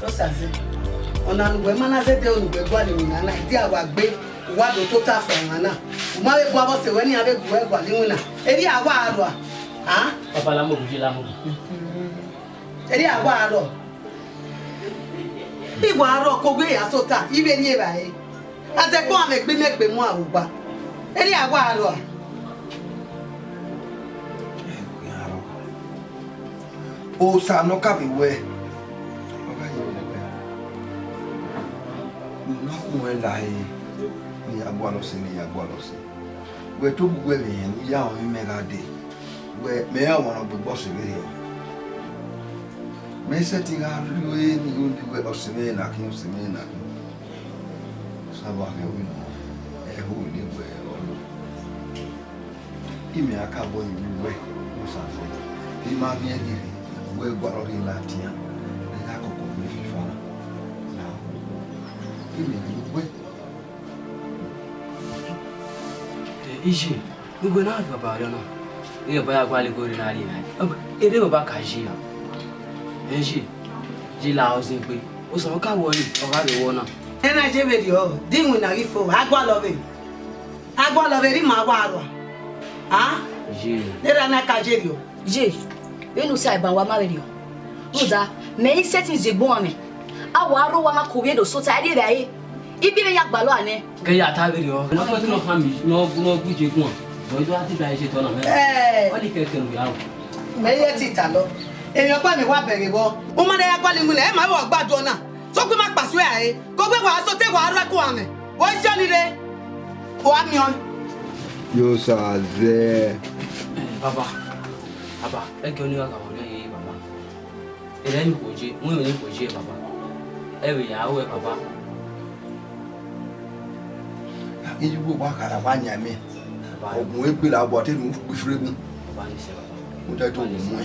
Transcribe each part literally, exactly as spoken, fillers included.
Osaze, ọna ne uwẹ ma na zẹdẹ ne uwẹ gualọ iwinna na, idia wa gbe, uwa do tota fẹ ọmwa na. U ma vbe bu avbe ọse ruẹ ne iran vbe gu uwẹ gualọ iwinna. Erriọ a wa rua. A? Papa, la mu ogu, je la mu ogu. Erriọ a wa rua. I wa rua, ko gbe ya sota, I vbe rri evbare. A zẹ kpọ amẹ gbe imẹ gbe mu aro gba. Erriọ a wa rua. Osa ne ọ ka vbe wẹ, ọ gha ye wẹ, ne a khu ẹn la ẹre, ne I ya gualọ ọse, ne I ya gualọ ọse. Wẹ tobọ uwẹ vbe rẹn ne u ya rẹn ọmọ imẹ gha dee, wẹ mẹ i re ọmwa ne ọ gbe egbe ọse vberriọ. Mẹ i sẹtin gha rhie ne I ru wẹ ọse mwẹ na khin, ọse mwẹ na khin. Osa vbe a khẹ wẹ nọ, ẹho ne wẹ ọ lo. Imẹ a ka bọ yi vbe uwẹ, Osaze, I ma miẹn ghi rre, wẹ gualọ rhie ladian, ne I gha koko vbe FIFA na. Na, imẹ ghi vbe uwẹ. Eh, iye, ne uwẹ na gha baba rriọ na, iran ba ya gualọ igho rre na rrie na. Erha baba ka ye ra? Eh, iye, ye la ọzẹn egbe, osa ọ ka wọọ re, ọ gha vbe wọọ na. Ẹna je vberriọ, de iwinna ghi fo, a gualọ vbe. A gualọ vbe rre ima wa rua. A? Ye. Ne erha na ka ye rriọ. Ye, vbene u sa ban wa ma vberriọ. Rhunmwuda, mẹ i sẹtin zẹ egbe uan mwẹ. A wa rre owa ma ke ovbi ẹre do sota, ẹre vbe a re. I biẹ mwẹ ya gbalọ a nẹ. Ke ya ta vberriọ. Ne ọ kpẹn kẹ ne ọ khan mi, ne ọ gu, ne ọ gu je guan. Bọ i do a ti da ise tọ na mẹ. Ẹ. Ọ ni kẹkẹ nu ya o. Mẹ i re ẹtin ta lọ. Emwi ọkpa mẹ wa bẹghe vbọ. U ma na ya gualọ iwinna, ẹ ma vbe ọ gba do na. Sokpan ima kpa suẹ rae, kogbe wa sota wa rre ẹko amẹ, wẹ si ọni rre, wa miẹn ọẹn. Yo sa zẹ. Eh, baba, baba, ẹgiọ ne I gha gha vbe ọnii, baba. Erha ni khuo je, wẹ emwi ni khuo je, baba. Ẹ vbe ya ruẹ, baba. Iyugo wa kha ra wa yan mẹ. Baba. Ọgbọn egbe la, ọ bọ te mu gbe fre gun. Baba, ni sẹ, baba. Mo da do mu ẹ.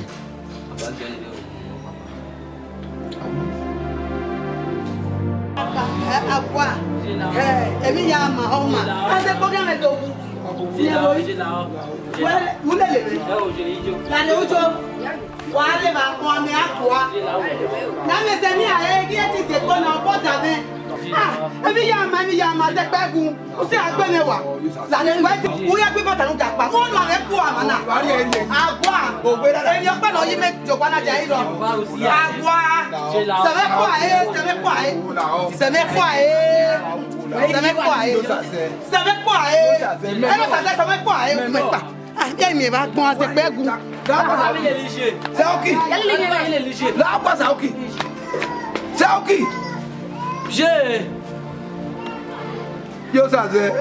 Baba, gẹ ne ọ mu, baba. Ẹ, akua. Ẹ, emwi ya ma, ọ ma. A sẹ kpoghian mwẹ do wu. Wẹ, u lele mwẹ. Lare ujo. Wa rre evba, ọ mẹ akua. Na mẹ sẹ ne a re, ghi e ti sẹ kpọ na, ọ bọ da mwẹ. Ah, emwi ya ma, emwi ya ma, sẹ kpẹ gun. U sẹ a gbe mwẹ wa. Lare wẹ, u ya gbe bata nu ga kpa. Wẹ ọna mwẹ kua mwa na. Akua. Emwi ọkpa nọ yi mẹ. Jọgba na dia irọ. Agua. Sẹmẹ kua e, sẹmẹ kua e. Sẹmẹ kua e. Sẹmẹ kua e. Sẹmẹ kua e. Ẹnọ sasẹ sẹmẹ kua e. Mẹ kpa. Ah, ye mi va gbọn asẹ pẹ gu. Saoki. La gba Saoki. Saoki. Ye. Yo sasẹ.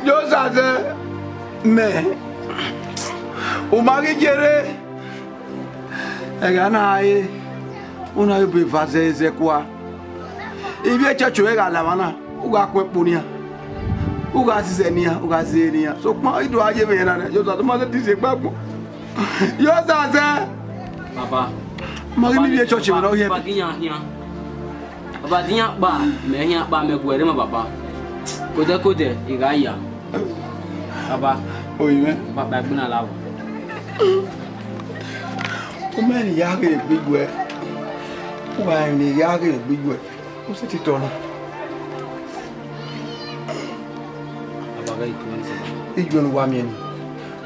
Yo sasẹ. Mẹ. U ma ghi jere. Ẹghẹ na re, u na re ebe eva zẹ zẹ kua. Ivbi church ruẹ gha la emwa na, u gha ku ẹkpo nian, u gha zizẹ nian, u gha zere nian. Sokpan, I do a ye vbe na nẹ, yo sasẹ, ma sẹtin zẹ egbe agbọn. Yo sasẹ. Baba. Ma ghi ni ivbi church mwẹ ne ọ hiẹn. Baba, ghi yan khian. Baba, te iran kpa, mẹ iran kpa, mẹ gu ẹre ma, baba. Kodẹ kodẹ, I gha ya. Baba. Oyi mwẹ. Baba, egbe na la vbo. U ma rẹn ne I ya ghe egbe iyuẹ. U ma rẹn ne I ya ghe egbe iyuẹ. U sẹtin tọ na. Baba, gha ikun ẹse. Iyuẹ ne uwa miẹn ni.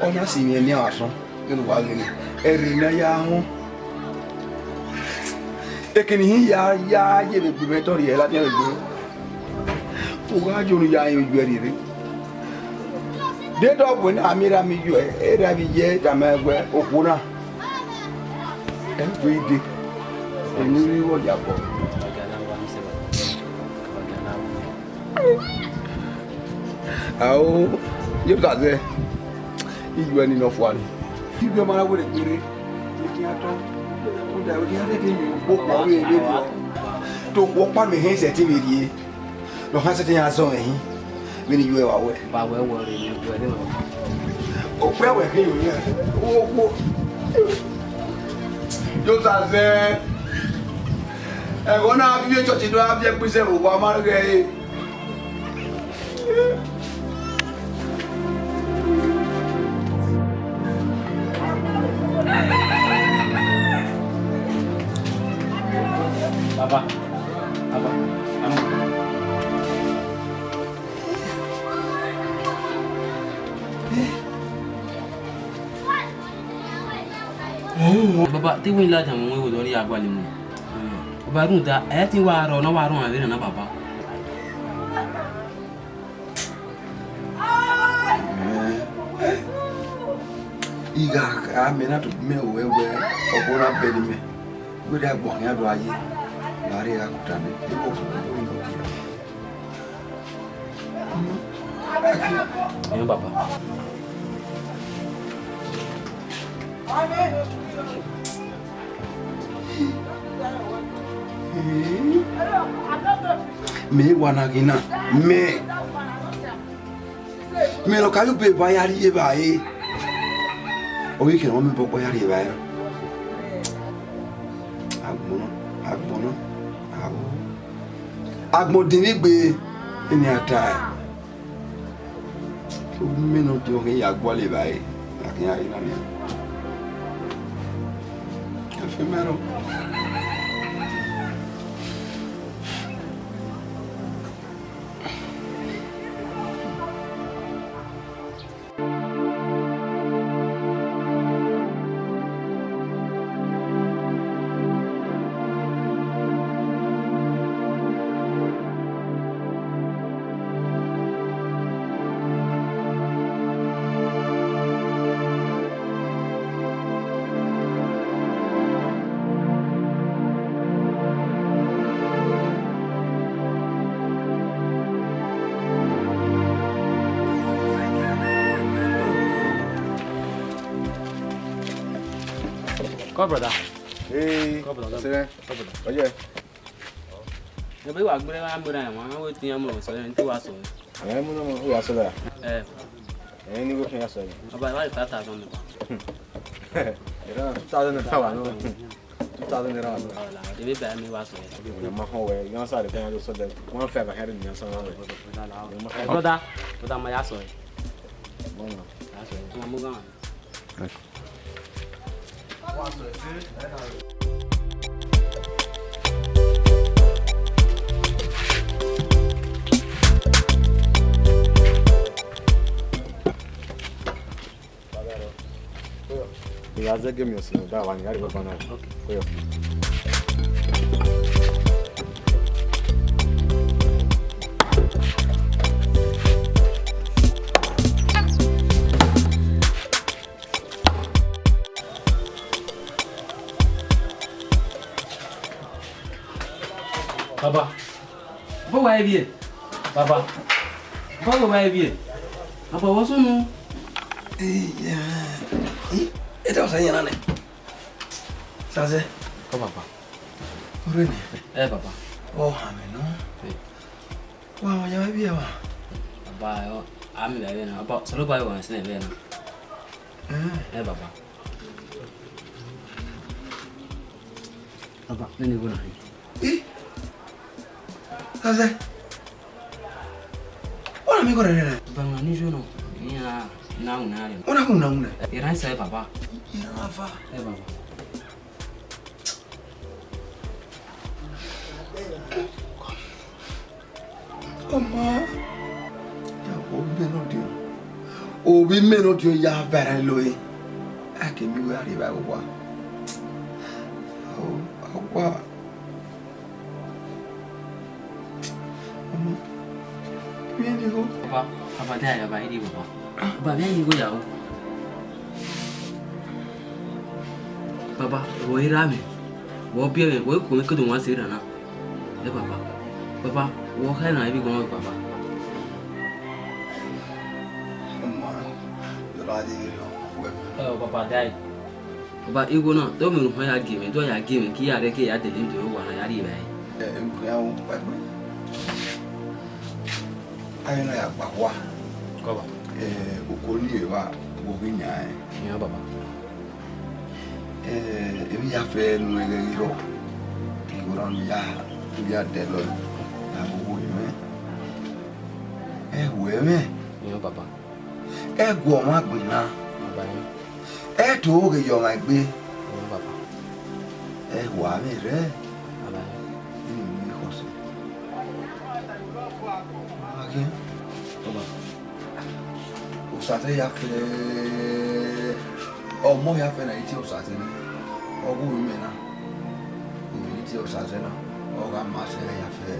Ọ na si mwẹ eni asọn. Vbene uwa ghe nii, ẹrri ne a ya họn. Ekene hin ya, ya ye vbe egbe mwẹ tọ rhie ladian vbe egbe. U gha ye unu ya rẹn iyuẹ rhie rre. Deghẹ ọ wẹ ne a miẹn erha mwẹ iyuẹ, erha mwẹ iyuẹ tama wẹ okhuo na, ẹ wẹ i dee, eni rri vbọ ya bọ. Ao, ye ka zẹ, iyuẹ ni nọ fua ni. Iyuẹ ma na were kpere, wẹ khian tọ, rhunmwuda wẹ khian sẹtin miẹn ugbo kpọ vbe vbe rriọ. Te okhuo ọkpa mẹ hẹn sẹtin vbe rrie, ne ọ hẹn sẹtin ya zọ mwẹ hin, vbene iyuẹ wa wẹ. Ba wẹ wọ rre, iyuẹ rre. Okpia wẹ khin yo yẹn, okhuo. Yo ka zẹ, ẹghẹ na viọ church do a viẹ kpizẹ vbe owa ma ghẹ re. Baba, te wẹ ladian mu ẹvbo ne ọ ya gualọ mu. Baba, rhunmwuda, ẹ i te wa rrọọ, ne ọ wa rrọọ vberriọ na, baba. Mẹ, I gha kha, mẹ na tobọ mẹ wẹ wẹ, ọbọ na bẹghe mẹ. Wẹ rhie agbọn khian do a ye, ne a rhie gha guta nẹ, I wẹ ọbọ ne ọ gie. Ẹn, baba. Mẹ wa na ghi na, mẹ. Mẹ ne ọ ka ye obọ eva ya rri evbare. Ọ ghi khian ọmọ mẹ obọ ọkpọ ya rri evbare. Agbọn na, agbọn na, aro. Agbọn dinmwi gbe, eni a ta ẹe. Mẹ ne ọ diọn khin ya gualọ evbare, a khian re na nian. Ẹ fe mẹ rrọọ. Come, brother. Hey, come, brother. Come, brother. Oh, yeah. Ebe wa gbe ra mu ra wa, we tin ya mu sẹ, n te wa sẹ. Ẹ mu na mu ya sẹ la. Ẹ. Ẹ ni go kin ya sẹ. Baba, wa five thousand naira. Era two thousand naira wa no. Two thousand naira wa no. Ebe ba mi wa sẹ. Ẹ ma họn wẹ, yan sa de kan do so de. One five ahead ni yan sa wa wẹ. Brother, brother, ma ya sẹ. Bon. Ya sẹ. Ma mu gan. Iya zẹ gẹ mi ọsẹ da wa ni, a rẹ baba na. Okay. Baba, bọ wa vbiẹ? Baba, bọ wa vbiẹ? Baba, wọ sunu? Ẹ, ẹ, ẹ, ẹ da ọsa yan na nẹ. Sazẹ. Kọ, baba. Ore nẹ. Ẹ, baba. Ọ hama nọ. Ẹ. Wa, wa ya vbiẹ wa. Baba, ẹ, a miẹn vbe na. Baba, solo ba wa sẹ vbe na. Ẹ. Ẹ, baba. Baba, nene igho na. Ih! Azẹ. Ọ na miẹn igho rẹ rẹ? Baba, na ni yo nọ. Iran na wuna rẹ. Ọ na wuna wuna? Iran sa, baba. Iran ava. Ẹ, baba. Ọma, ya vbe ovbi mẹ ne ọ diọn, ovbi mẹ ne ọ diọn ya vbe ẹre lo ẹre, a ke miẹn uwẹ a rhie evbare vbe owa. Ọ, a wa. Ọma, vbe ẹn igho? Baba, baba, de a ya ba iri baba. Baba, vbe ẹn igho ya o. Baba, vbe ọ i ra mwẹ, vbe ọ biẹ mwẹ, vbe ọ i ku mwẹ ke do wan sẹ erha na. Ẹ baba, baba, wẹ ọ khẹ na ivbi gọmọ baba. Ẹ baba, dai. Baba, igho na, do mẹ ne u họn ya gie mwẹ, do ya gie mwẹ, ke I ya rre ke ya dele ndo owa na ya rri evbare. Ẹ, ẹ, ẹ, aye na ya gba khua. Kọba. Ẹ, uko ni evba, wo ghi yan ẹn. Yan baba. Eh, emwi ya fẹ ne u ghẹ ghi rrọọ, igho na ne u ya, u ya dẹlọ, na vbe owa mwẹ. Ẹ hu ẹmwẹ. Yan baba. Ẹ gu ọmwa gbinna. Baba yan. Ẹ to ghe ye ọmwa egbe. Yan baba. Ẹ hu amwẹ rẹ. Baba yan. Inu ne I khọse. Baba yan. Baba. Osa te ya fẹ, ọmọ ya fẹ na i tie osa te nẹ. Ọ gu mwẹ na, ovbi ne I tie Osaze na, ọ gha ma sẹ ya fẹ.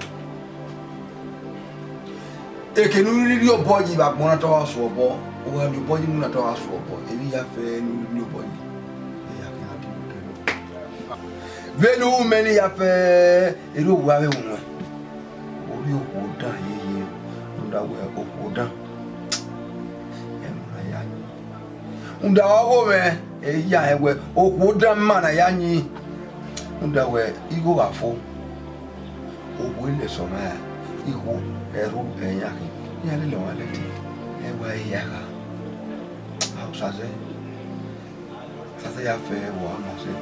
Eke ne u rhirhi obọ yi vbe agbọn na te ọ gha su obọ, u gha rhie obọ yi mu na te ọ gha su obọ, emwi ya fẹ ne u rhirhi obọ yi, e ya khian di mu kẹ. Vbene u ru mẹ ne ya fẹ, erha owa vbe ru wẹ. Ovbi okhuo dan yeye, rhunmwuda wẹ okhuo dan, ẹmwẹ na ya yi. Rhunmwuda ọghe mwẹ, e ya hẹ wẹ okhuo dan ma na ya yi. Rhunmwuda wẹ igho gha fo, okhuo lẹ sẹ ọmwa ra, ikhuo, ẹrhu, ẹyan khin, iran lele ọmwa lẹtin, ẹ wa hia gha. A Osaze, Osaze ya fẹ vbe ọ ma sẹ.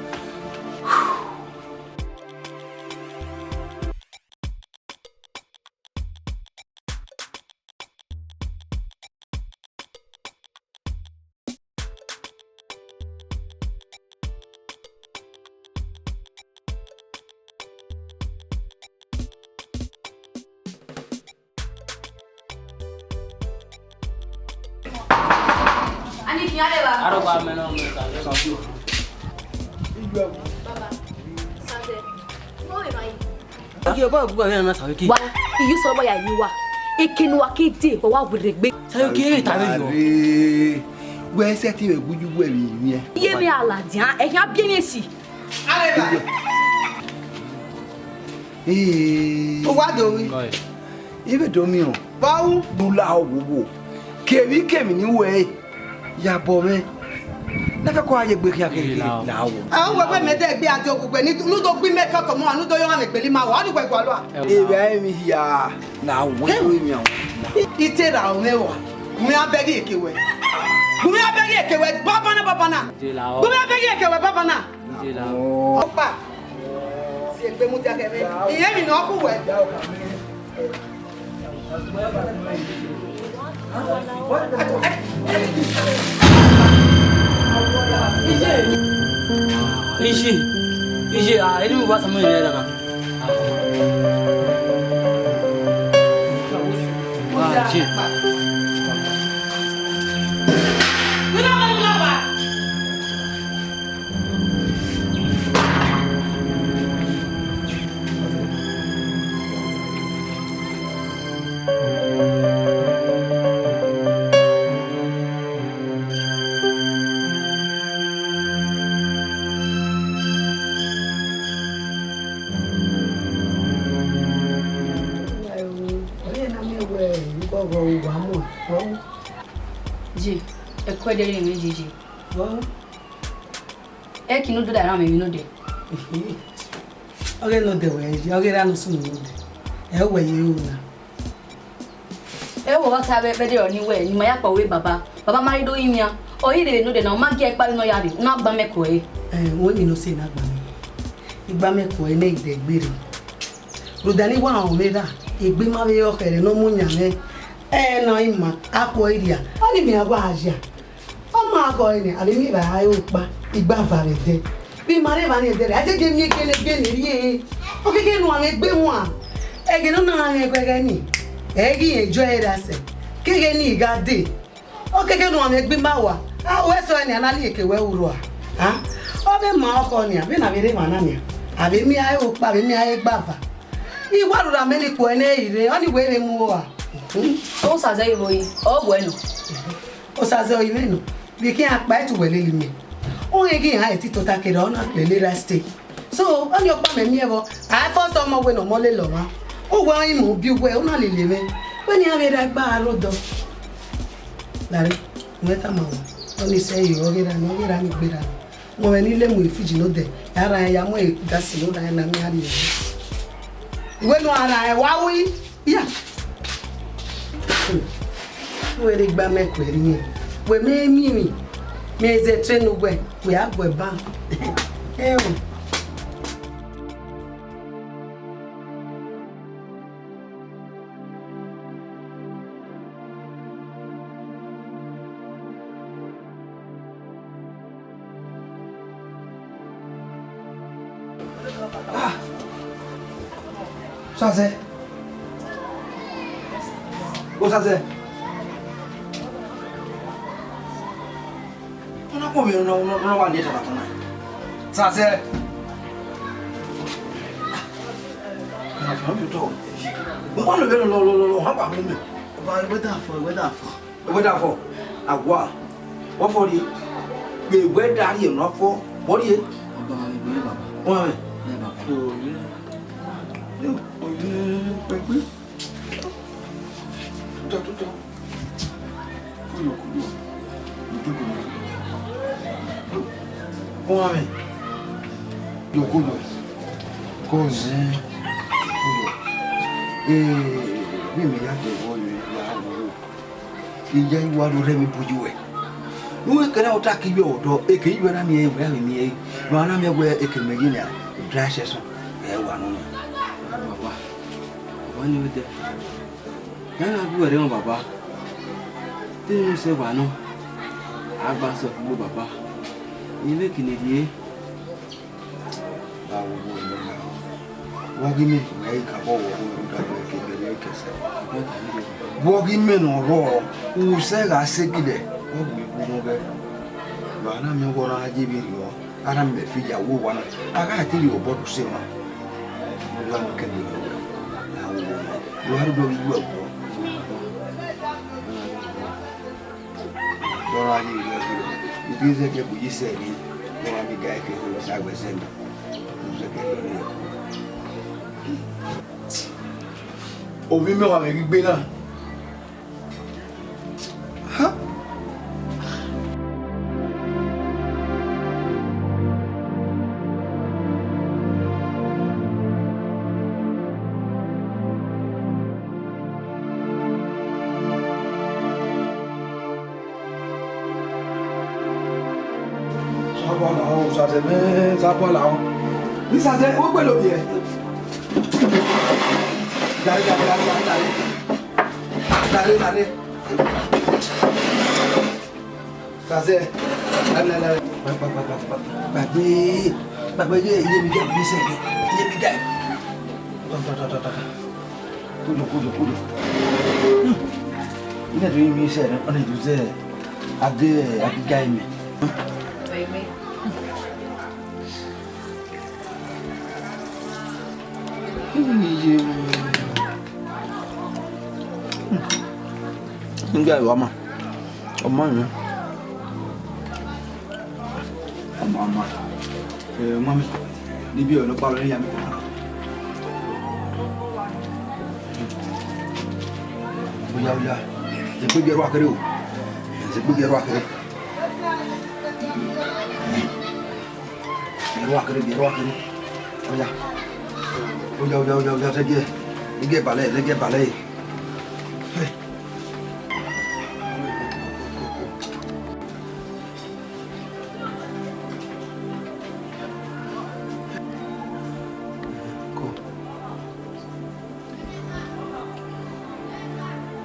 Ani khian lẹ vba. Aro ba mẹ nọ mẹ ka lẹ. Baba, Osaze, no vbe emwa yi. Ogie, ọba ogbugba vbe na Sayoke. Wa, iye Osanobua ya yin uwa. Eke ne uwa ke dee, wa wa werriegbe. Sayoke, e ta vbe yọ. Are, wẹ sẹtin vbe gu yu wẹ vbe yin. Iye mwẹ a ladian, ẹkhian biẹ mwẹ esi. Areva. Ee. Uwa do mi. Ive do mi o. Ba u du la owowo. Kevbikevbi ne uwẹ re, ya bọ mwẹ. Na fẹ ko a ye egbe khian kere kere la o. A wẹ wẹ mẹ dẹ egbe a di ogbugbe, ne u do gbe imẹ kọkọ mu, ne u do yọ mwẹ gbele ima wa, ọ ni wẹ gualọ a. Evbare emwi hia, na wẹ do imian. I te ra mwẹ wa. Gu mwẹ a bẹghe eke wẹ. Gu mwẹ a bẹghe eke wẹ, baba na, baba na. Gu mwẹ a bẹghe eke wẹ, baba na. Ọkpa, si egbe mudia kẹ mwẹ. Irẹn emwi ne ọ khu wẹ. Iye, iye, iye, ah, eni mu wa samu yẹn na. Ah, iye. Ye, ẹkuẹdẹ rre mwẹ yeye. Ẹki ne u do da rhan mwẹ emwi nodẹ. Ọghe nodẹ wẹ ye, ọghe erha ne ọ sunu nodẹ. Ẹ wẹ ye ru na. Ẹ wo ọta vbe ẹdẹ ọnii wẹ ne ima ya kpao vbe baba, baba ma rre do rinmwian, ọ i rre vbe nodẹ na, ọ ma gie ẹkpa vbene ọ ya rre, u na gba mẹ kuẹ. Ẹ, wẹ emwi ne ọ sẹ na gba mẹ. I gba mẹ kuẹ ne I dẹ gbe rre. Rhunmwuda ne I wa rẹn ọmwa erha, egbe ma vbe re ọkhẹrẹ ne ọ mu yan mwẹ. Ẹ na ima, akhuẹ i rria, ọnii mẹ a wa ya. Ọ ma khọ ẹre nẹ, avbe emwi evbare aro kpa, I gba va vbe ẹdẹ. Vbe ima rre evba ni ẹdẹ rẹ, a te gie miẹn gele gele rrie. Ọ keke ne uan mwẹ egbe wan. Ẹghẹ ne ọ na rẹn ẹguẹghẹ ni, ẹ i ghi rẹn ejọ ẹre ra sẹ, keghe ne I gha dee. Ọ keke ne uan mwẹ egbe ima wa, a wẹ sẹ ọre nian na rhie eke wẹ ru rua. A, ọ vbe ma ọkhọ nian, vbene a vbe rre emwa na nian, avbe emwi aro kpa, avbe emwi aro gba va. I wa rhurhu amẹ ni kuẹ ne I rre, ọnii wẹ vbe mu ua. Osaze vbe oyi, ọ wẹ nọ. Osaze ọre imẹ nọ, vbe khian kpa ẹtu wẹ lele imẹ. Ọ rẹn ghi iran ẹtin tota kere ọ na kpẹlẹ ra ste. So, ọnii ọkpa mẹ miẹn vbọ, a i fọsẹ ọmọ wẹ ne ọmọ lele ọmwa. Uwẹ ọnrẹn ima ubi uwẹ, u na lele mwẹ. Wẹ ne iran vbe ra gba aro dọ. Lare, wẹ tama wẹ, ọnii sẹ ẹre ọ ghe ra nọ, ọ ghe ra ni gbe ra nọ. Mọ mwẹ ni le mu fridge nodẹ, ya ra ya mu gas nodẹ na mi a rrie. Iwẹ ne a ra wa wi. Ya. Wẹ rre gba mẹ kuẹ rri, wẹ mẹ miẹn emwi, mẹ zẹ train uwẹ, wẹ a guẹ ban. Ẹo. Ah! Osaze. Osaze. Ọ na kpọnmwẹ ne ọ wa lele ẹre tata na. Sasẹ. Uwa lo vbe lọ, lọ, lọ, lọ, ha wa mu mẹ. Baba, ẹwẹ da fọ, ẹwẹ da fọ. Ẹwẹ da fọ. Awa. Wọ fọ rrie. Vbe ẹwẹ da rrie nọ fọ. Wọ rrie. Baba, ẹwẹ, baba. Wọ rrie. Ẹ, baba. Yo, yo, yo, pẹpẹ. Tutọ, tutọ. Kuyo, kuyo. Kuyo, kuyo. Ọmwa mwẹ. Yo, kuyo. Kọzẹ. Kuyo. Ee, vbe mẹ ya dẹ vbọ yo ya ru. Iya i wa ru rẹ vbe bu yi wẹ. Ne uwẹ kẹrẹ ọta ke iyuẹ ọdọ, eke iyuẹ na miẹn, wẹ a vbe miẹn ẹre. Wa na miẹn wẹ eke mẹ yi nia, dra ẹsẹ sọn, ẹ wa nọ nia. Baba, baba ni odẹ. Ya gha gu ẹre họn baba. Te unu sẹ wa nọ. A gba sẹ kugbo baba. I vbe kene rrie. Wa ghi mẹ, wẹ i ka bọ wọ ru da wẹ ke gele ke sẹ. Vbe ọ ghi mẹ ne ọ rrọọ, usẹ gha sẹ gilẹ, ọ gu ikun nọ ghẹ. Wa na miẹn ọghe ọ na ye vberriọ, a na miẹn fi ya wo owa na, a gha te rhie obọ do sẹ emwa. Wa mu kẹgbe yọ, a wo owa na, wa rhie obọ ghi gbe ọgbọ. Dọrọ a ye vbe ẹvbo, I te zẹgiẹ bu ye isẹ rre, dọrọ a miẹn ga ẹkẹ, ọ sa wẹ ẹzẹ nọ, u zẹgiẹ dọrọ ẹko. Ovbi mwẹ wa mwẹ ghi gbe na. Ha! Sabua lahọ, Sasẹ mẹ, sabua lahọ. Ni Sasẹ, u gbele ovbi ẹre. Dare, dare, dare, dare, dare. Dare, dare. Sasẹ, dare, dare, dare. Gbagbe, gbagbe, ye, iye mi ga, mi sẹ, iye mi ga. Tọ, tọ, tọ, tọ, tọ. Kojo, kojo, kojo. Hmm. Ina do imi sẹ, ọna do zẹ, age, age ga imi. Amen. Iye. Hmm. Nga wa ma. Ọma yẹn. Ọma, ọma. Eh, ọma mi. Nibi ọnọ kpalọ ne ya mi kọ. Oya, oya. Zẹ kpe biẹ ru akẹre o. Zẹ kpe biẹ ru akẹre. Biẹ ru akẹre, biẹ ru akẹre. Oya. Oya, oya, oya, oya, zẹgiẹ. Zẹgiẹ balẹ, zẹgiẹ balẹ. Hey.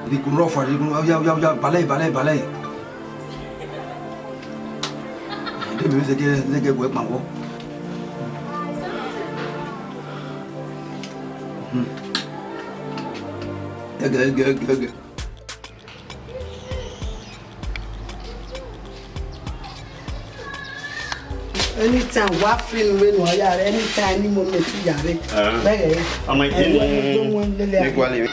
Rhie ikun rre ọfua, rhie ikun, oya, oya, oya, balẹ, balẹ, balẹ. De mẹ zẹgiẹ, zẹgiẹ gu ẹre kpannọ. Hmm. Ẹgẹ, ẹgẹ, ẹgẹ, ẹgẹ. Anytime wa free nu vbe nu ọ ya rre, anytime, any moment ya rre. Ah. Bẹghe. Ọmọ ìdí ni. Ẹwọ ni gbogbo lele. Ní kwalẹ.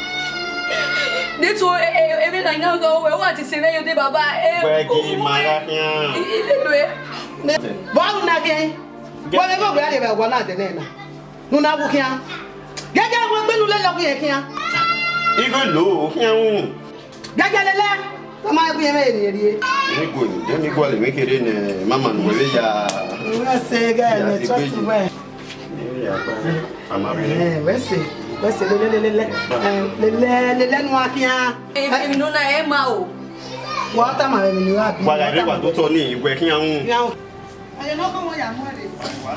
Nítorí e, e, èmi náà yàn gan, owó ẹ̀ wà ti ṣe lẹ́yìn ọdẹ bàbá ẹ̀. Wẹ́ẹ̀gì màá yá fi hàn. Ilé ìlú ẹ̀. Bọ́ọ̀lù náà kẹ́. Wọ́n mi kò gbé àyè bẹ̀ wọ́n náà dẹ̀ náà. Nuna wu khian. Gẹgẹ wẹ gbenu lele ọghe khian. Igho lo khian wu. Gẹgẹ lele, ọ ma gu yẹn vbe eni rrie. Mi gu ni, de mi gualọ emwi kherhe ne mama nu wẹ vbe ya. Wẹ se ghe ya ne ti trust gbeji. Wẹ. Ni ya pa. Ama vbe. Eh, wẹ se, wẹ se lele, lele, lele. Eh, lele, lele nu a khian. Emwi nuna ẹ ma o. Wa ta ma emwi ni wa bi. Wa gha rre wa do tọ ni, wẹ khian wu. Khian wu. Ẹyẹ ne ọ kọ wọn ya mu ẹre.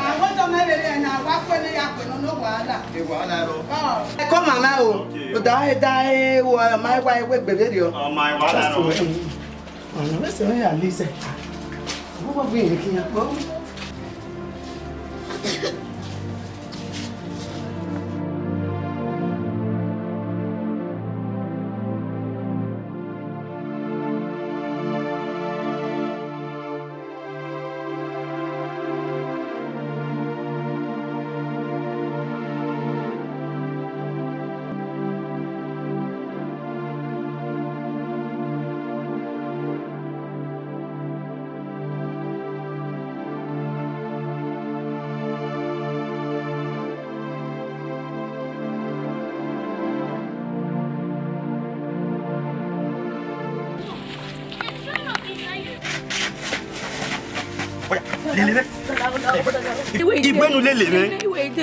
Àwọn tó máa ń rere ẹ̀yìn àwọn akọ ẹni ya pẹ̀lú ní wàhálà. Ẹ kọ́ màmá o, da da ẹ wọ ọmọ ẹ wá ewé gbèbè rí ọ. Ọmọ ẹ wàhálà rọ. Ọ̀nà mẹ́sàn-án yà lẹ́sẹ̀. Àwọn ọmọ bí yẹn kí n yà pọ̀. Lele mwẹ. Iwẹ enu lele mwẹ.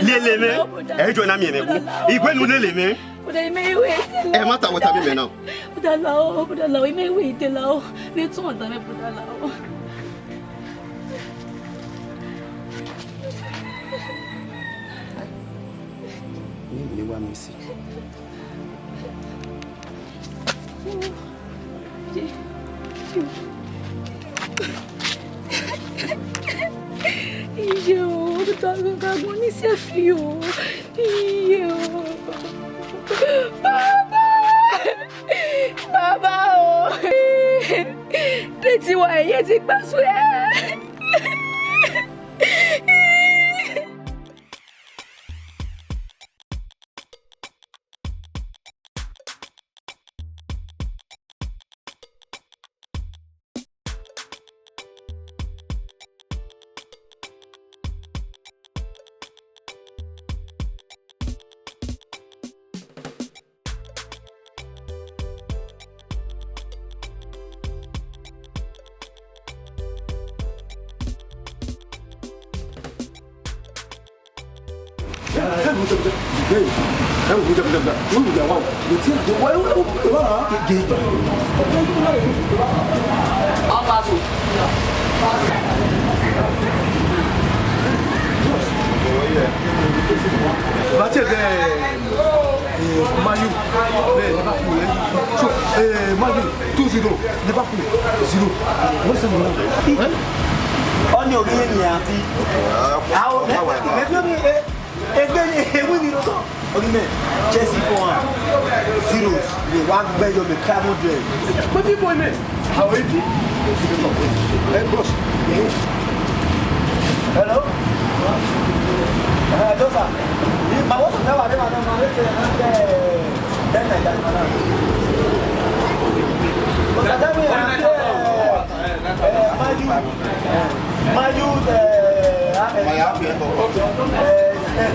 Lele mwẹ. Ẹ jọ na miẹn mwẹ wu. Iwẹ enu lele mwẹ. Ẹ ma ta wẹ tama mẹ na. Brother Lao, brother Lao, imẹ iwẹ ite Lao. Vbe tọn ọdọ mwẹ, brother Lao. Ne wa miẹn ẹse. Iye o, ta gbe ka gbọn ni sẹfi o. Iye o. Baba! Baba o! Deti wa ye ti gba suẹ. Bàtí ẹgbẹ́, eh, Man U, eh, Liverpool, eh, so, eh, Man U two zero, Liverpool zero. What's that about? Eh? Ọni orí yẹn ni a fi. Àwọn ẹgbẹ́ mi, eh, ẹgbẹ́ mi, eh, win ni lọ́tọ̀. Ọni mẹ, Chelsea four one, zero. Lè wá gbẹ́ yọ mẹ five hundred. Pé fí bọ́ imẹ. How is it? Hey, boss. Hello? Hello, sir. Ma wo sọ mẹwa de ma nọ, ma le te na te ten naira ma na. But that time we have, eh, eh, Man U, Man U, eh, eh, eh,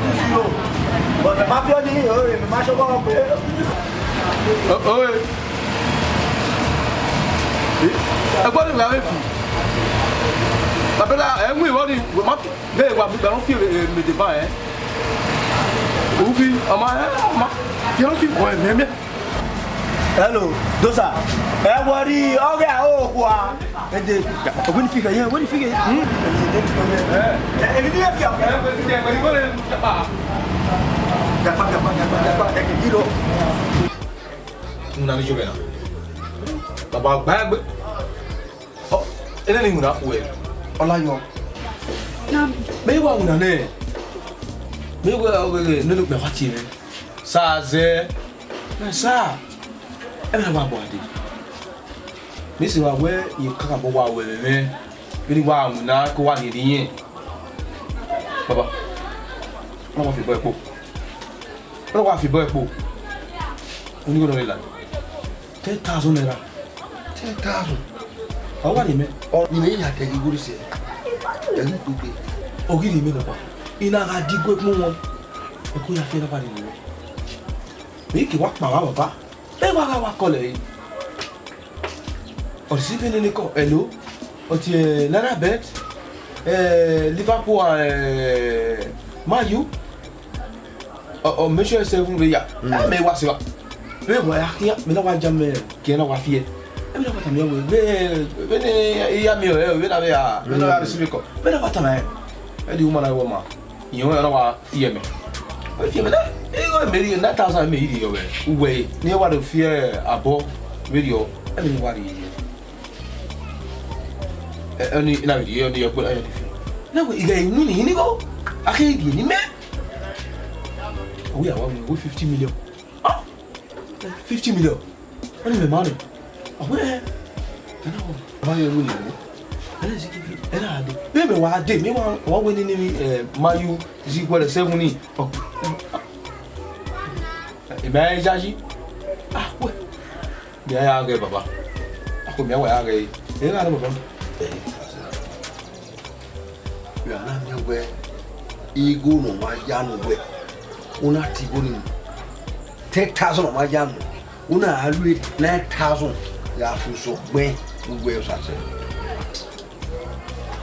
two zero. But the mafia ni, oh, ma sọ pé. Oe. Ẹgbọ́n mi wà wẹ́fì. Bàbá ẹ mú ìwọ ni, wọ́n má fi, bẹ́ẹ̀ wà mí, bẹ̀rù fi, eh, mèdè bá ẹ. Òun fi, ọmọ ẹ, ọmọ, fi ọ̀rọ̀ fi wọ̀ ẹ̀ mẹ́mẹ́. Hello, dosa. Ẹ wọ rí ọgẹ àwòkù a. Ẹ dẹ, wẹ́n ni fi gẹ yẹn, wẹ́n ni fi gẹ yẹn. Hmm? Ẹ, ẹ, ẹ, ẹ, ẹ, ẹ, ẹ, ẹ, ẹ, ẹ, ẹ, ẹ, ẹ, ẹ, ẹ, ẹ, ẹ, ẹ, ẹ, Gakpa, gakpa, gakpa, gakpa, ẹ kẹ giro. Una ni yo vbe na. Baba gba egbe. Ọ, ene ni una khuẹ. Ọla yọ. Mẹ wa una nẹ. Mẹ wẹ ọghe nene okpia wa tie mwẹ. Sa zẹ. Mẹ sa. Ẹ mẹ wa bọ ade. Mẹ sẹ wa wẹ, I kakabọ wa wẹ mwẹ. Vbene I wa winna, ke wa rhie rhie irẹn. Baba, ọ na wa fi ẹbọ ẹkpo. Ọ na wa fi ẹbọ ẹkpo. Unu igho nọ rre la? Ten thousand naira. Ten thousand? Ọ wa rhie mẹ. Ọ, ne imẹ ya dẹghe igho rre sẹ. Dẹghe ikpegbe. Ọ ghi rhie mẹ, baba. I na gha di igue kpunu wọn. Ẹko ya fi ẹre na wa rhie mẹ. Mẹ I ke wa kpa vba, baba. Ẹ wa gha wa kọlẹ ẹre. Ọ si vbe nene kọ, hello. Ọ tie, eh, Naira Bet, eh, Liverpool, eh, Man U. Ọ, ọ, make sure seven vbe ya. Mm. Ẹ mẹ wa sẹ wa. Vbe wa ya khian, mẹ na wa ja mẹ, kiẹ na wa fiẹ. Ẹ mẹ na wa tama wẹ, vbe, vbe ne I ya miẹn ọre, vbe na vbe ya, vbe na ya receive call. Vbe na wa tama ẹ. Ẹ di woman na wẹ ma. Iyẹn ọre na wa fi ẹmẹ. Ọ fi ẹmẹ na, igho mẹ rhie, nine thousand mẹ i rhie yọ vbe uwẹ, ne I wa do fi abọ vberriọ, ẹmwẹ ne I wa rhie yọ. Ẹ, ọni na vbe rhie, ọni yọ gbe, ọni fi. Na wẹ, I gha winna ni, ni igho, a keghi rhie ni mẹ. Ọ wẹ a wa winna, wẹ fifty million. Ah! Fifty million. Ọni mẹ ma rẹn. Ọ wẹ, ẹ na wọ. Ọ ma yọ winna ni. Ẹ na zi kiki, ẹ na de. Vbe mẹ wa de, mẹ wa, wa wẹ nene, eh, Man U zi wẹrẹ seven ni. Ọ, ẹ, mẹ a yayi. Ah, wẹ. Mẹ a ya ghẹ baba. Ako mẹ a wa ya ghẹ. Ẹ gha nọ baba. Ẹ, ya na miẹn wẹ igho ne ọ ma ya nu wẹ. Una ti igho ni mu. Ten thousand ọ ma ya nu. Una a lu nine thousand ya fi sọ gbẹn uwẹ Osase.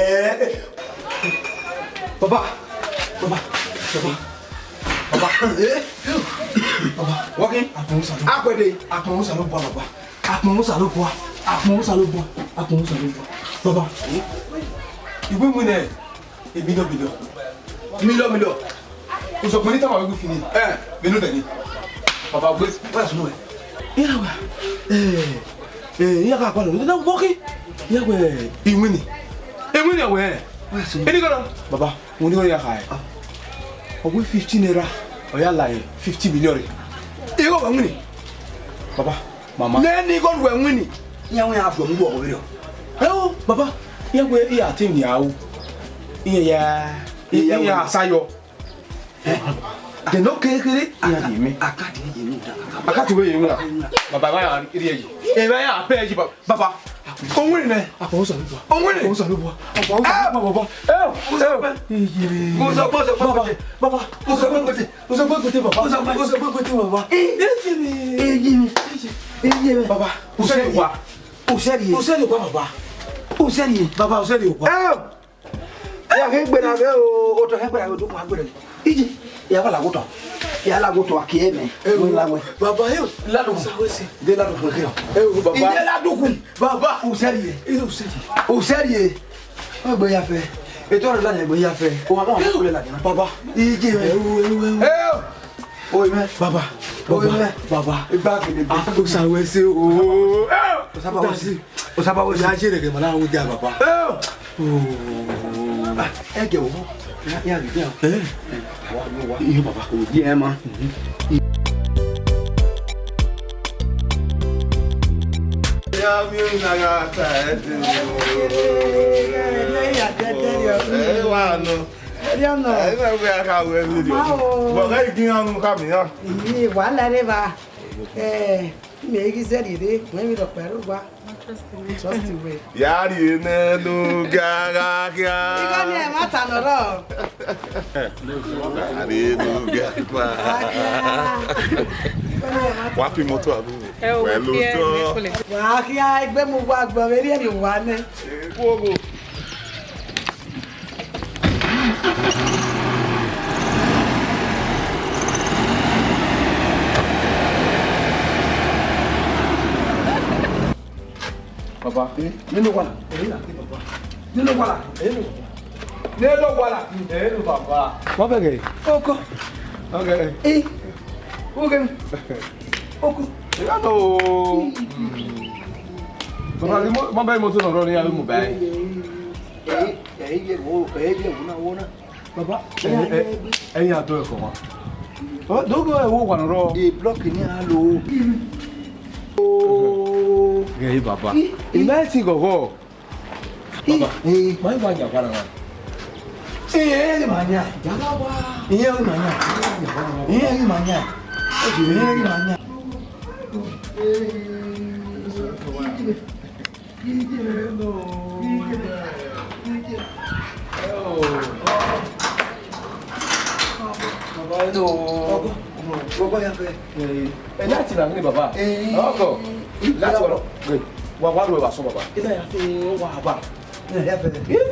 Eh, Baba, Baba, Baba, Baba, eh, Baba, wake. Akpọnmwẹ Osa nọ. Agbede. Akpọnmwẹ Osa nọ bua, Baba. Akpọnmwẹ Osanobua. Akpọnmwẹ Osanobua. Akpọnmwẹ Osanobua. Baba, I wẹ winna million million. Million million. Usokpani tama wẹ gu fini. Eh, vbene u dẹ ni. Baba, wẹ, wẹ sunu wẹ. Iran wẹ, eh, eh, iran ka kpa nọ, na wọki. Iran wẹ, I winna. I winna wẹ. Wẹ sunu. Ini gọnọ. Baba, winna ya kha. Ọ wẹ fifty naira, ọ ya la fifty million rre. Igho wẹ winna. Baba, mama. Nene igho wẹ winna. Iran wẹ ya fuẹ mu ọghọ vberriọ. Ẹo, baba, iran wẹ iran te nia ru. Iran ya, iran ya sa yọ. Eh? Dẹ ne ọ kere kere, iran ye mẹ. Akadi ye mẹ. Akadi wẹ ye mẹ. Baba, wa ya rhie yi. E wa ya pẹ yi, ba-, baba. Owinna nẹ. Akpọnmwẹ Osanobua. Owinna. Akpọnmwẹ Osanobua. Akpọnmwẹ Osanobua, baba. Eh, eh. Osanobua. Baba, baba. Osanobua. Osanobua, baba. Osanobua, baba. Eh, eh, eh, eh, eh. Baba, usẹ rhie. Usẹ rhie. Usẹ rhie okua, baba. Usẹ rhie. Baba, usẹ rhie okua. Eh. Ya khin gberra vbe o, otọ khin gberra vbe odọ, wa gberra. Iji, ya wa la gotọ. Ya la gotọ, a kie mẹ. Eh, wẹ la wẹ. Baba, eh, la do. Sa wẹ si. De la do khin khin. Eh, baba. Ije la do kun. Baba. Usẹ rhie. Eh, usẹ rhie. Usẹ rhie. Ọ gbe ya fẹ. Eto rẹ la ne gbe ya fẹ. O wa ma ko le la dina. Baba. Ije mẹ. Eh, eh, eh, eh. Eh. Oi mẹ. Baba. Oi mẹ. Baba. Igba kele gbe. Ah, Osa wẹ se o. Osa ba wẹ se. Osa ba wẹ se. Ya je rẹ kẹ ma na wo ja, baba. Eh. Oh. Ah, ẹ jẹ wo. Ya, ya, ya. Eh. Wa, wa. Iyo, baba. O di ẹ ma. Ya mi na ga ta ẹ de. Ẹ wa nọ. Ẹriọ nọ. Ẹ, ẹ, ẹ, a ka wẹ video. Ma o. Bọ ghẹ gin anu ka mi ya. Iyi, wàhálà rẹ va. Ẹ, mẹ ghi zẹ rhie re, mẹ vbe rhọkpa ẹre owa. Trust me. Trust me. Ya rhie nẹ ne u ga gha khian. Igho ni ẹ ma ta nọ rọ. Ya rhie ne u ga pa. Wa fi moto abi. Ẹ o, wẹ lo tọ. Wa khian egbe mu wa gbọ vbe rhie rhie wa nẹ. Ẹ, wo, wo. Baba, eh, nene owa na? Eh, na ke baba. Nene owa na? Eh, nene baba. Nene owa na? Eh, nene baba. Wa bẹghe? Oko. Okay. Eh. Oke. Oko. Ya no. Baba, ni mo, mo bẹ moto nọ rọ ni ya mu bai. Eh, eh, ye wo, eh, ye wo na, wo na. Baba, eh, eh, eh, ya do ẹkọ wa. Oh, do do, eh, wo wa nọ rọ. The block ni a lo. Oh. Ghe baba. Ina ti gogo. Baba, eh, ma wa ya wa na. Eh, eh, ma ya. Ya wa. Eh, ma ya. Eh, ma ya. Eh, ma ya. Baba, hello. Ọgọ, ọgọ, ya fẹ. Eh, ẹ na ti na gini, baba. Eh. Ọgọ. Lati wọ. Wa, wa ru ẹvba sọ, baba. Ina ya fẹ, wa ba. Ina ya fẹ. Eh?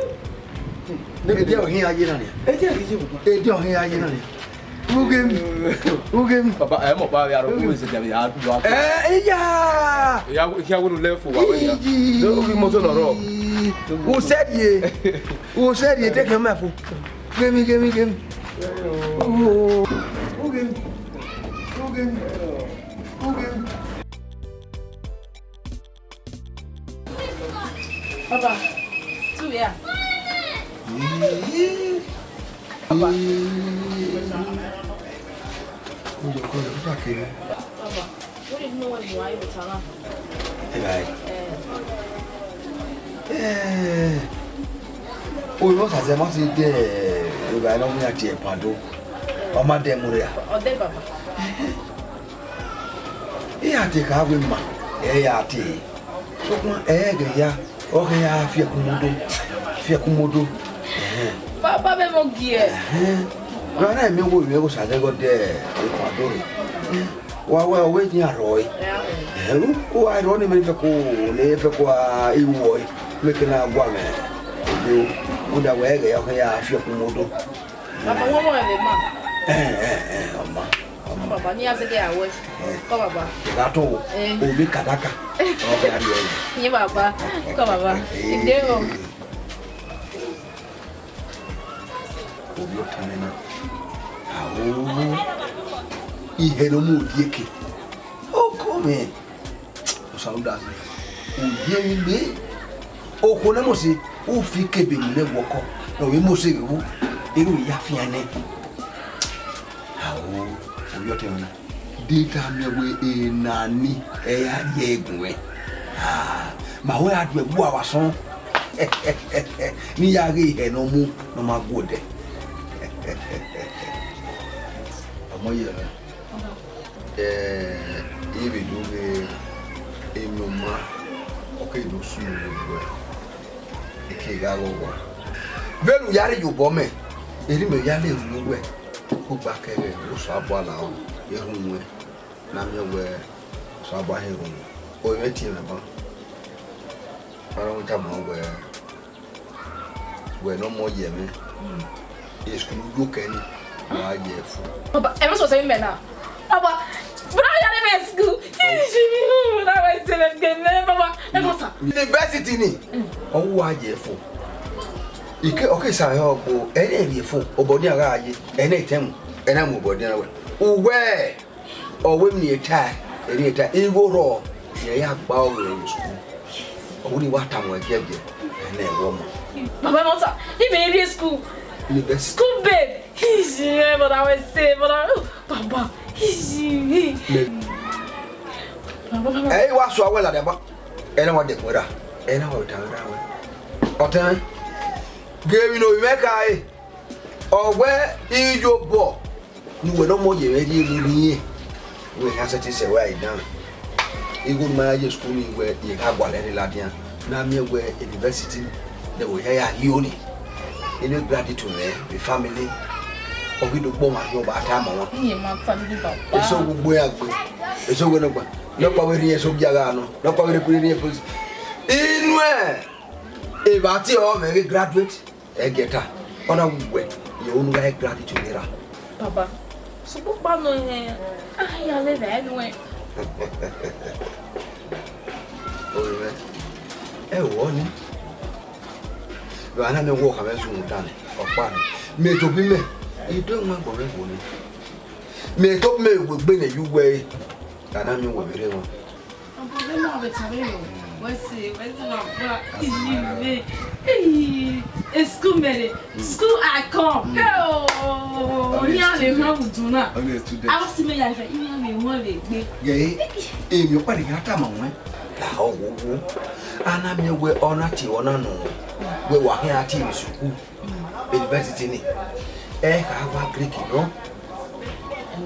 Ede ọghe iran ye na nia. Ede ọghe iran ye, baba. Ede ọghe iran ye na nia. Ughem. Ughem. Baba, ẹ mọ ba ya ro ku se jẹ ya du wa. Eh, iya. Ya, ya wo le fo wa we ya. Iji. Do ki moto nọ rọ. Usẹ rhie. Usẹ rhie, take your mouth. Ughem, ughem, ughem. Oh. Ughem. Ughem. Ughem. Baba, tu ya. Baba. Baba, what is no one why you tell her? Hey, guy. Eh. Eh. O, no, sa se ma si de, o ga no mi ati e pado. O ma de mu re a. O de, baba. Iran te kha wẹ ma, ẹ ya te. Sokpan ẹ ghẹ ya, ọ ghẹ ya fi ẹkun mu do, fi ẹkun mu do. Ẹhẹn. Baba, mẹ mọ giẹ. Ẹhẹn. Ra na mẹ wo, mẹ wo sa zẹ gọ de, e pa do re. Wa wa, wẹ ni arọ e. Ẹhẹn, u, u arọ ni mẹ fẹ ko, ne fẹ ko a iwọ e. Mẹ ke na gua mẹ. Do, u da wẹ ghẹ ya, ọ ghẹ ya fi ẹkun mu do. Baba, wọ́n mọ̀ ẹ̀rẹ̀ mà. Ẹ, ẹ, ẹ, ọma, ọma. Baba, ní azẹ́gẹ́ àwẹ̀. Ẹ. Kọ́ baba. Ìgbà tó o, eh, o bí kàdákà. Ọbẹ̀ àríwá yìí. Yín baba. Kọ́ baba. Eh. Ìdè o. Obi ọkàn mi náà. Àwọ̀ ìhẹ̀rẹ̀ ọmọ òdi èké. Ó kọ́ mi. Osanobua, u ye emwi gbe. Okhuo ne Mosi, u fi kebe mu ne ẹguọkọ, ne ọ vbe Mosi ghe wu, erha u ya fian nẹ. Ao, ovbi ọtẹn mwẹ na, de tama wẹ ena ni, ẹ ya rhie ẹguẹn. Ah, ma wẹ a du ẹguae vbe asọn. Ne I ya ghe ihẹ ne ọ mu, ne ọ ma gu odẹ. Ọmọ ye mwẹ. Eh, I vbe do ghe emwi ọma, ọ ke do sunu vbe wẹ, I ke gha ghe owa. Vbene u ya rre ye obọ mẹ, erriọ mẹ ya le ru wẹ, kugba kẹghẹ, Osanobua lahọ, erhunmwu ẹn, ne a miẹn wẹ Osanobua họn erhunmwu. Ọ i mwẹ tie mwẹ ban. Ọna wẹ tama wẹ, wẹ ne ọmọ ye mwẹ, e skul yo kẹ ni, wa ye fo. Baba, ẹ ma sọ sẹ mẹ na. Baba, bra ya ne mẹ school. Baba, ẹ ma sọ. University ni, ọ wa ye fo. Ike, ọ ke sa hẹ ọgbo, ẹ i rhie fo, obọ ni a gha ye, ẹ i na tẹn mu, ẹ i na mu obọ ni a wẹ. Uwẹ, ọ wẹ emwi ne I ta, emwi ne I ta, igho rrọọ, ne I ya gba ọghe rẹ vbe school. Ọ wẹ ne I wa tama ruẹ giẹgiẹ, ẹ i na wẹ ọmọ. Baba, ẹ ma sọ, I vbe rhie school. Ni bẹ. School babe. Isi, brother, we say, brother. Baba, isi. Baba, baba. Ẹ i wa sua wẹ ladian ba. Ẹ na wa dẹkun ra. Ẹ na wa vbe tama ra wẹ. Ọtẹn, ghe emwi ne ovbi mwẹ ka re. Ọ wẹ iyobọ ne uwẹ ne ọmọ ye mwẹ rhie emwi rhiẹn, wẹ khian sẹtin sẹ wẹ a i dan. Igho ne ma ya ye school ni wẹ, I gha gualọ ẹre ladian, ne a miẹn wẹ university ne wẹ ya ya rhie oni. Ene graduate mwẹ vbe family, ọ ghi do kpọnmwẹ arhiọnmwẹ ba tama ọmwa. Iye ma ta ni baba. Eso gbogbo ya gbe. Eso wẹ nọkpa. Nọkpa wẹ rhie eso gia gha nọ. Nọkpa wẹ rhie police. Inu ẹ, evba tie ọ mwẹ ghi graduate. Ẹgẹta, ọ na wẹ, ye unu gha graduate ni ra. Baba, sokpan nọ hẹn, a ya lele ẹnuẹn. Ore mwẹ, ẹ wọ ni. Vbe a na miẹn wẹ ọ khama ẹzun dan nẹ, ọkpa nẹ. Mẹ tobọ imẹ, I do ẹwaẹn agbọn mwẹ vbo ni. Mẹ tobọ imẹ vbe egbe ne I ye uwẹ ẹre, a na miẹn wẹ vbe rre emwa. Ọbọ vbe ma vbe tare o, wẹ se, wẹ se baba, iye vbe, eh, school mere, school I come. Hey, oh, iran vbe huẹn vbe udun na. Only a student. Aro si mẹ ya fẹ, iran vbe huẹn vbe egbe. Ghe, emwi ọkpa ne I ya tama ruẹ, lahọ wo wo. A na miẹn wẹ ọ na tie ọna nọ, wẹ wa khian a tie vbe sukuu. University ni, ẹ kha wa Greek nọ.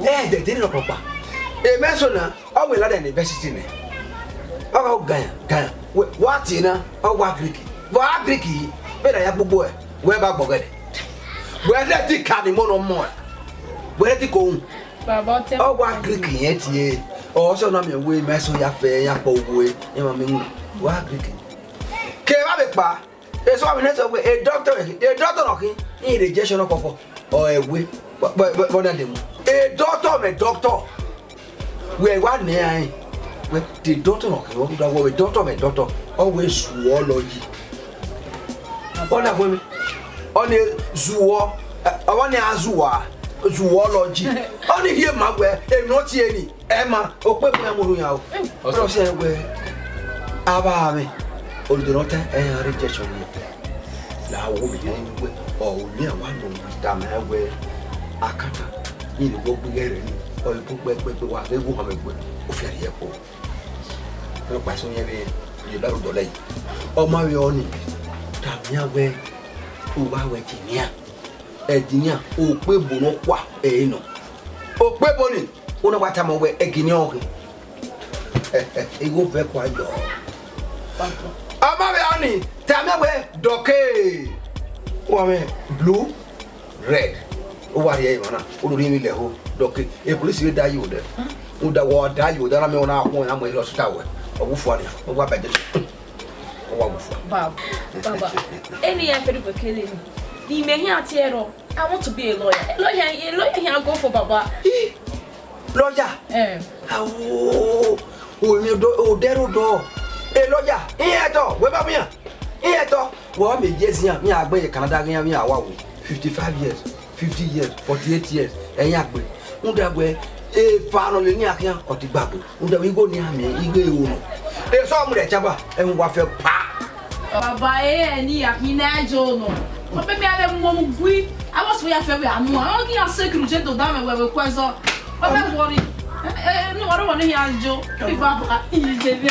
Ẹ dẹdẹ rhọkpa. Emẹ so na, ọ wẹ ladian university nẹ. Ọ gha gan, gan. Wẹ, wa tie na, ọ wa Greek. Vbe ọ gha Greek yi, vbene a ya gbogbo ẹ, wẹ ba gbọghọ ẹre. Wẹ rẹ ti ka ni mo nọ mọ ẹ. Wẹ rẹ ti ko un. Baba, ọ tẹ Ọ wa Greek yẹn tie. Ọ sẹ na miẹn wẹ emẹ so ya fẹ, ya kpọ wo ẹ, emwa mi wu. Wa Greek. Kevbe avbe kpa, eso avbe nurse wẹ, e doctor, e doctor nọ khin, I rejection nọ kọkọ, ọ ẹwe, vbọ na demu. E doctor mẹ doctor, wẹ wa nẹ ẹn, wẹ the doctor nọ khin, ọ da wẹ doctor mẹ doctor, ọ wẹ zoology. Ọ na wẹ mi, ọ ni zuọ, ọ ni a zuwa, zoology. Ọ ni rhie ma wẹ, emwi ne ọ tie ni. Ẹ ma, okpebo ya mu orhu yan o. Ọsẹ. Ọsẹ wẹ, avbe amwẹ, olode ne ọ ta, ẹ i ra rejection ni. La wo vbe yan wẹ, ọ, ne a wa nọ tama wẹ, akata, I ni wo gbe ighe rẹ ni, ọ, ibu kpẹkpẹkpẹ wa ghe wo họn mwẹ wẹ, ofian rhie ẹko. Ọkpa eso yẹn vbe, ye ba ro dọlẹ yi. Ọ ma vbe ọ ni, tama iran wẹ, u wa wẹ engineer. Engineer, okpebo ne ọ kua ẹre nọ. Okpebo ni, u na wa tama wẹ engineer ọ khin. Igho vẹ kua yọ. Ọ ma vbe ọ ni, tama wẹ dọke. Wa mwẹ blue, red. U wa rhie emwa na, u do rhie emwi lẹ ho, dọke. E police vbe da ye odẹ. U da wa da ye odẹ, na mẹ ọna khuọn, na mu hospital wẹ. Ọ wu fua nia, ọ wa bẹgẹ. Ọ wa wu fua. Baba, baba, eni ya fẹ dugbe kele ni. Ni mẹ hian tie ẹrọ. I want to be a lawyer. A lawyer, a lawyer here go for baba. Lawyer? Eh. Awo, o mi do, o dẹrẹ odọ. A lawyer, iran ẹtọ, wẹ ba miẹn. Iran ẹtọ, wẹ ọ mẹ ye zian, mi a gbe ye Canada ghian, mi a wa wo. Fifty-five years, fifty years, forty-eight years, ẹ i ya gbe. Rhunmwuda wẹ, efa nọ vbe eni akhian, ọ ti gbagbe. Rhunmwuda wẹ igho ne iran miẹn, igho ero nọ. Eso mu rẹ chaba, ẹmwẹ uwa fẹ pa. Baba, ẹ ni ya khin na jo nọ. Ọ bẹbẹ avbe mu mu gui. A wa so ya fẹ wẹ anu. Ọ ghi ya se kiri je do da mẹ wẹ wẹ kuẹ zọ. Ọ bẹ wọri. Ẹ, ẹ, ne uwa rre uwa ne hia jo. Baba, iye je vẹ.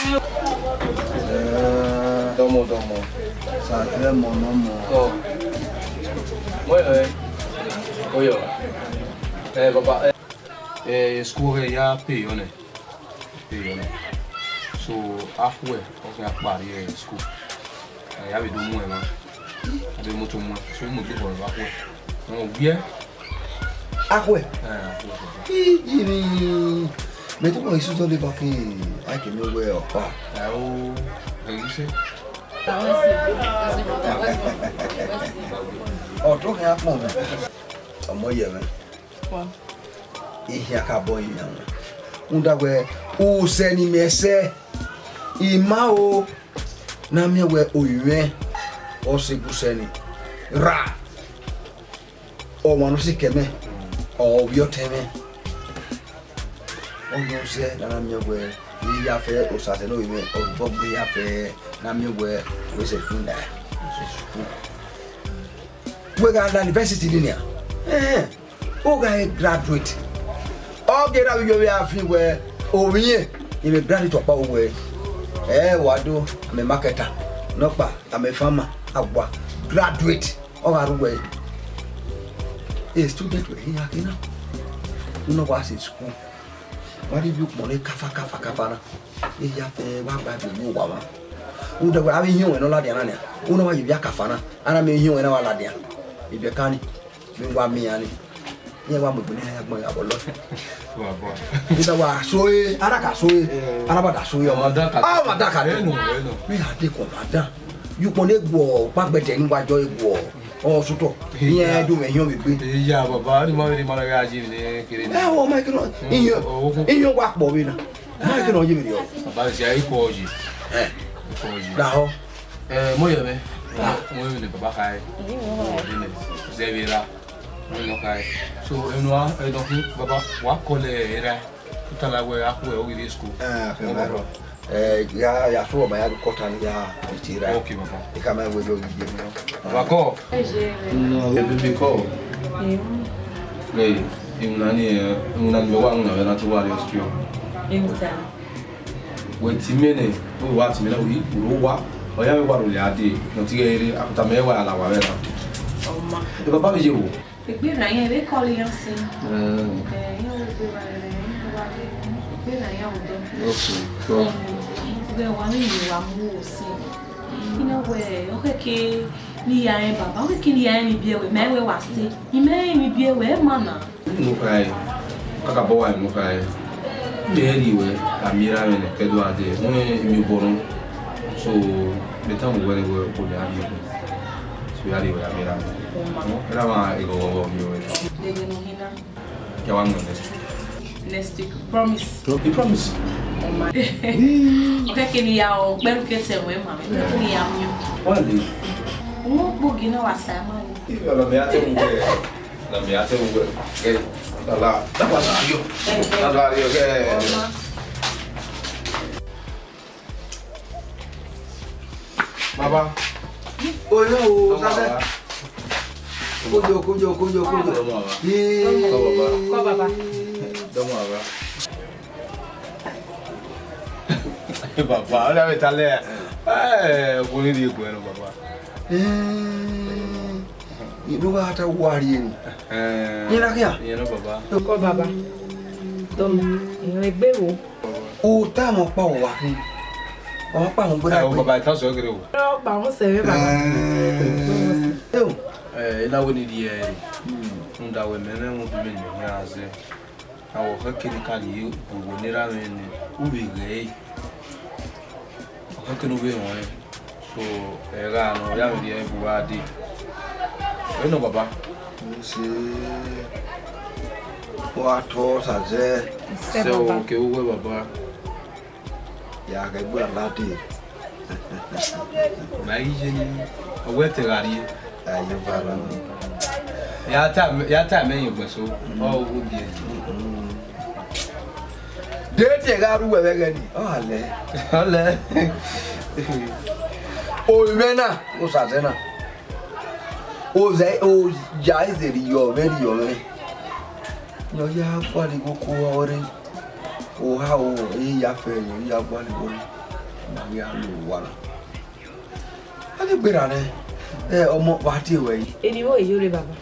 Dọmọ, dọmọ. Sa fẹ mọ nọ mọ. Ọ. Wẹ, ẹ. Oyọ. Ẹ, baba, ẹ. Eh, school ọghẹ ya pay yọ nẹ. Pay yọ nẹ. So, akhuẹ, ọ khian kpa rrie school. Eh, ya vbe do mu ẹmwẹ. A do moto mu ẹn. So, mu egbe khọ vbe akhuẹ. Ọ wiẹ. Akhuẹ? Eh, akhuẹ. Iyini. Mẹ te mọ isu zọ leba ke a ke miẹn wẹ ọkpa. Ẹ o, ẹ ghi sẹ. Ọ to khian kpọn mẹ. Ọmọ yẹ mwẹ. Ehian ka bọ iran. Rhunmwuda wẹ, usẹ ne imẹ sẹ, I ma o, ne a miẹn wẹ orinmwẹ ọ sẹ gu usẹ ni. Ra, ọmwa ne ọ sikẹ mẹ, ọ vbe ọtẹn mwẹ. Ọ nọ zẹ ne a na miẹn wẹ, I ya fẹ osazẹ ne orinmwẹ, ọ vbe ọgbe ya fẹ ne a miẹn wẹ, wẹ sẹ tun na. Wẹ gha la university ni nia? Ẹhẹn. U gha graduate. Ọ ghe ra vbe iyọvbe a fi wẹ ovbi irẹn, I vbe graduate ọkpa wẹ, ẹ wa do, I'm a marketer, nọkpa, I'm a farmer, a wa graduate, ọ gha rre uwẹ. E student wẹ hia khin na, u na wa sẹ school, wa rhie ivbi ukpọn ne kafa kafa kafa na, e ya fẹ wa gba biẹ ye owa mwa. Rhunmwuda wẹ avbe ihiọn ruẹ ne ọ ladian na nia, u na wa ye ivbi akafa na, a na miẹn ihiọn ruẹ na wa ladian, ibiẹka ni. Vbe wa miẹn iran ni, iran wa mu egbe ne iran ya gbẹn ya vbọ lọ. Wa bọ. Iba wa so e, ara ka so e, ara ba da so e, ọmwa dan ka, ọmwa dan ka. Eno, eno. Mi ra de kọ ọmwa dan. Yu kpọ ne guọ, pa gbẹdẹ ni wa jọ e guọ. Ọ sotọ. Iran do mwẹ ihiọn vbe egbe. Iya, baba, ni ma vbe ni ma na gha ji vbe ne kere ni. Ẹ, ọmọ kere. Ihiọn, ihiọn wa kpọ vbe na. Ma kere ọ ye vbe rriọ. Baba, si a ikọ yi. Ẹ. Ikọ yi. Lahọ. Eh, mo yẹ mwẹ. Ah. Mo yẹ mwẹ ne baba kha ẹ. Mo yẹ mwẹ ne zẹ vbe ra. Mo yẹ mwẹ kha ẹ. So, enu a, ẹ dọ khin, baba, wa kọlẹ era. Utala wẹ, a khuẹ, ọ ghi rrie school. Ah, fẹ ma rọ. Eh, ya, ya fẹ ma ya kọta ni ya iti ra. Okay, baba. Ika ma wẹ yo gidi. Baba kọ. Ebi bi kọ. Hey, iwinna ni, eh, iwinna ni wa wina vbe na te wa rrie school. Wẹ te imẹ nẹ, wẹ wa te imẹ na, wẹ uro wa, ọ ya vbe wa rhulẹ a dee, ne ọ te ghẹ rre, a ku tama ẹre wa la wa vbe na. Ọ ma. E baba vbe ye wo? Egbe na iran vbe kọlọ iran sin. Mm. Eh, iran vbe gbe wa rre, iran vbe wa rre, egbe na iran vbe dọ. Okay, so. Vbe wa vbe ye wa mu wo sin. Iran wẹ, ọ khẹke ne I ya rẹn baba, ọ khẹke ne I ya rẹn ni biẹ wẹ, mẹ wẹ wa se. I mẹ rẹn ni biẹ wẹ, ẹ ma na. Unu khae, kakabọ wa unu khae. Mẹ rhie ruẹ, a miẹn erha mwẹ ne ẹkẹdua dee, wẹ emwi obọ nọ. So, mẹ tama uwẹ ne wẹ okhuo ne a rhie. So, ya rhie ruẹ, a miẹn erha mwẹ. Erha mwa eghọghọ miẹn ruẹ. Dede ne u hin na. Ya wa mu next week. Next week, promise. You promise? Ọ ma. Ọ khẹke ne I ya ọ, kpẹrhu ke te ẹmwẹ ma, ọ khẹke ne I ya miẹn. Wa le. Uwẹ okpogi na wa sa ma ni. Ibe ọnọ mẹ ya te mu wẹ. Na mẹ ya te mu wẹ. Ke, la, la, da wa la yo. Da wa yo ke. Ọ ma. Baba. Oyo o, sasa. Kojo, kojo, kojo, kojo. Dọmọ baba. Yee. Kọ baba. Kọ baba. Dọmọ baba. Baba, ọ na vbe ta lẹ. Eh, wo ni rhie egbe nọ, baba. Eh, I do gha ta wa rhie ni. Eh. Ni na khian? Iye nọ, baba. Kọ baba. Dọmọ, iran egbe wo. U tama ọkpa vbe uwa khin. Ọkpa vbe uwa. Ẹ, o baba, ta sẹ gere o. Ọkpa vbe sẹ vbe baba. Eh. Eh, I na wẹ ne I rhie ẹre. Rhunmwuda wẹ mẹ mwẹ rhunmwuda mẹ ne I khian zẹ. Avbe ọ khẹke ne I ka rhie uwu ne erha mwẹ nẹ, u vbe ghẹ ẹre. Ọ khẹke ne u vbe rẹn ọnrẹn. So, ẹ gha nọ, ọ ya mwẹ rhie ẹre bu uwa dee. Ẹ nọ, baba. Use, wa tọ Osaze. Sẹ o, ke uwẹ, baba. Ya ghẹ gbe alade. Ma ghi ye ni, ọ wẹ te gha rrie. Aye, vara. Ya ta, ya ta mẹ yin ugbẹn so, ọ wo die. De te gha ru wẹ vbe ẹghẹ ni, ọ lẹ. Ọ lẹ. Orinmwẹ na, Osaze na. Ozẹ, oya ẹzẹ rhie ọmwẹ, rhie ọmwẹ. Ne ọ ya gualọ igho ko ọre. Oha o, e ya fẹ yo, ya gualọ igho. Ma ghi a lo owa na. A ni gberra nẹ, ẹ, ọmọ, wa tie ruẹ yi. Eni vbe iyore baba.